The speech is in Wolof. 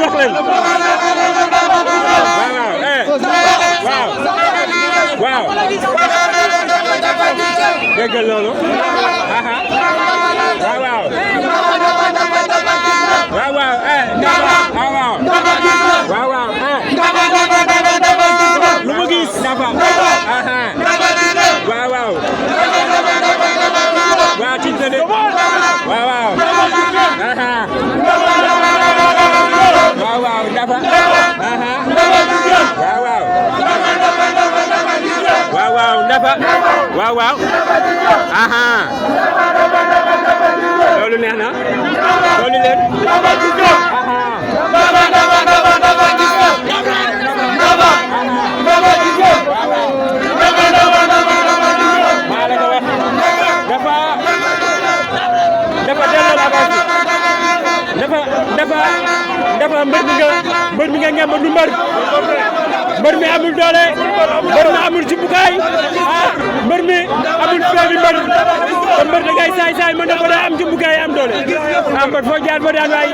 wax leen waaw déggal loolu waaw lu ma gis dafa waaw ci tëdd waaw dafa dafa loolu neex na loolu leen maa la ko wax dafa delloo la avance dafa mbër mi nga ngem du mbër mi amul doole mbër mi amul jumtukaay mbër mi amul feebi mbër da ngay saay mën na ko am jumtukaay am doole mbër foo jaar ba daan waay